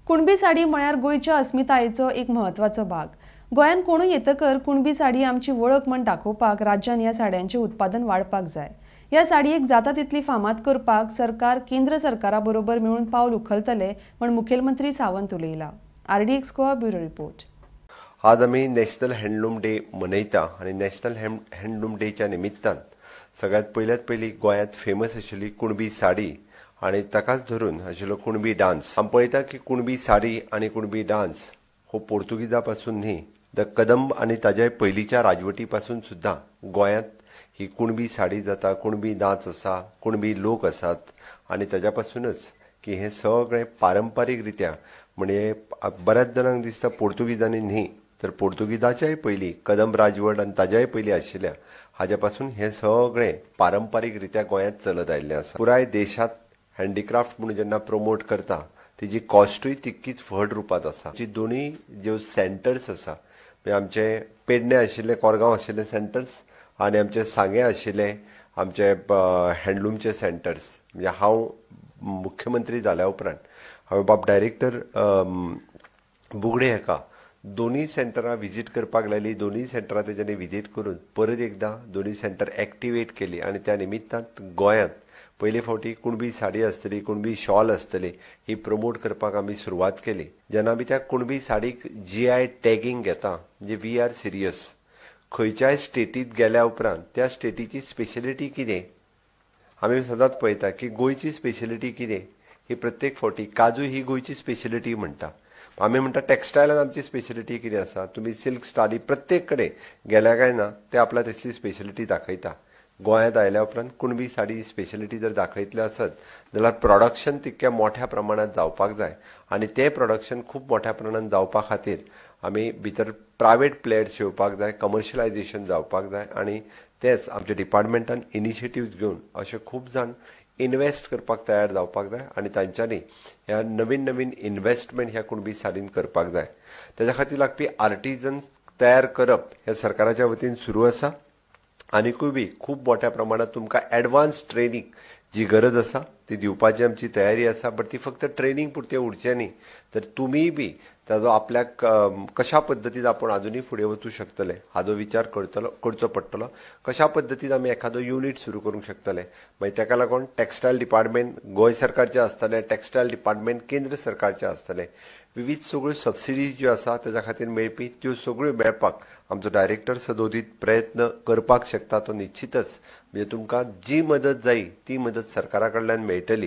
कुणबी साडी म्हळ्यार गोंयच्या अस्मितायेचो एक म्हत्वाचो भाग. गोंयांत कोणूय येतकर कुणबी साडी आमची वळख म्हण दाखोवपाक राज्यान ह्या साड्यांचें उत्पादन वाडपाक जाय. ह्या साडयेक जाता तितली फामाद करपाक सरकार केंद्र सरकारा बरोबर मेळून पावल उखलतले म्हण मुखेलमंत्री Sawant उलयला. RDX Goa bureau report. आज आमी नॅशनल हँडलूम डे मनयता आनी नॅशनल हँडलूम डेच्या निमित्तान सगळ्यांत पयल्यात पयली गोंयांत फेमस आशिल्ली कुणबी साडी आनी ताकाच धरून आशिल्लो कुणबी डान्स. आमी पळयता की कुणबी साडी आनी कुणबी डान्स हो पोर्तुगीजा पासून न्ही, the Kadamba आनी ताज्या पयलींच्या राजवटी पासून सुद्दां गोंयांत ही कुणबी साडी जाता, कुणबी नाच आसा, कुणबी लोक आसात आनी ताज्या पासूनच की हें सगळें पारंपारीक रित्या म्हणजे बऱ्याच जाणांक दिसता पोर्तुगीजांनी न्ही, तर पोर्तुगीजाच्याय पयलीं कदंब राजवट आनी ताज्याय पयलीं आशिल्ल्या हाज्या पासून हें सगळें पारंपारीक रित्या गोंयांत चलत आयिल्लें आसा. पुराय देशांत हँडीक्राफ्ट म्हणून जेन्ना प्रमोट करता तेजी कॉस्टूय तितकीच व्हड रुपांत आसा. जी दोनूय ज्यो सेंटर्स आसा म्हणजे आमचे पेडणे आशिल्ले, कोरगांव आशिल्ले सेंटर्स आनी आमचे सांगें आशिल्ले आमचे हँडलूमचे सेंटर्स. म्हणजे हांव मुख्यमंत्री जाल्या उपरांत हांवें बाब डायरेक्टर बुगडे हाका दोनूय सेंटरां विजीट करपाक लायली. दोनूय सेंटरां तेज्यांनी विजीट करून परत एकदां दोनूय सेंटर एक्टिवेट केली आनी त्या निमित्तान गोंयांत पयले फावटी कुणबी साडी आसतली, कुणबी शॉल आसतली ही प्रमोट करपाक आमी सुरवात केली. जेन्ना आमी त्या कुणबी साडीक GI tagging घेता म्हणजे we are serious. खंयच्याय स्टेटींत गेल्या उपरांत त्या स्टेटीची स्पेशलिटी कितें आमी सदांच पळयता की गोंयची स्पेशलिटी कितें ही प्रत्येक फावटी काजू ही गोंयची स्पेशलिटी म्हणटा. आमी म्हणटा टॅक्सटायलान आमची स्पेशलिटी कितें आसा, तुमी सिल्क साडी प्रत्येक कडेन गेल्या काय ना ते आपल्या तसली स्पेशलिटी दाखयता. गोंयांत आयल्या उपरांत कुणबी साडी स्पेशलिटी जर दाखयतले आसत जाल्यार प्रोडक्शन तितक्या मोठ्या प्रमाणांत जावपाक जाय आनी तें प्रोडक्शन खूब मोठ्या प्रमाणांत जावपा खातीर आमी भितर प्रायवेट प्लेयर्स येवपाक जाय, कमर्शियलायजेशन जावपाक जाय आनी तेच आमच्या डिपार्टमेंटान इनिशिएटीव घेवन अशे खूब जाण इन्वेस्ट करपाक तयार जावपाक जाय आनी तांच्यांनी ह्या नवीन नवीन इन्वेस्टमेंट ह्या कुणबी साडीन करपाक जाय. तेज्या खातीर लागपी आर्टिजन्स तयार करप हें सरकाराच्या वतीन सुरू आसा. आनिकूय बी खूब मोठ्या प्रमाणांत तुमकां एडवान्स ट्रेनींग जी गरज आसा ती दिवपाची आमची तयारी आसा. बट ती फक्त ट्रेनींग पुरतें उरचें न्ही, तर तुमीय बी ताजो आपल्याक कशा पद्दतीन आपूण आजुनूय फुडें वचूं शकतले हाजो विचार करचो पडटलो. कशा पद्दतीन आमी एखादो युनीट सुरू करूंक शकतले, मागीर ताका लागून टॅक्सटायल डिपार्टमेंट गोंय सरकारचें आसतलें, टॅक्सटायल डिपार्टमेंट केंद्र सरकारचें आसतलें. विविध सगळ्यो सबसिडीज ज्यो आसा ताज्या खातीर मेळपी त्यो सगळ्यो मेळपाक आमचो डायरेक्टर सदोदीत प्रयत्न करपाक शकता तो निश्चितच. म्हणजे तुमकां जी मदत जाय ती मदत सरकारा कडल्यान मेळटली.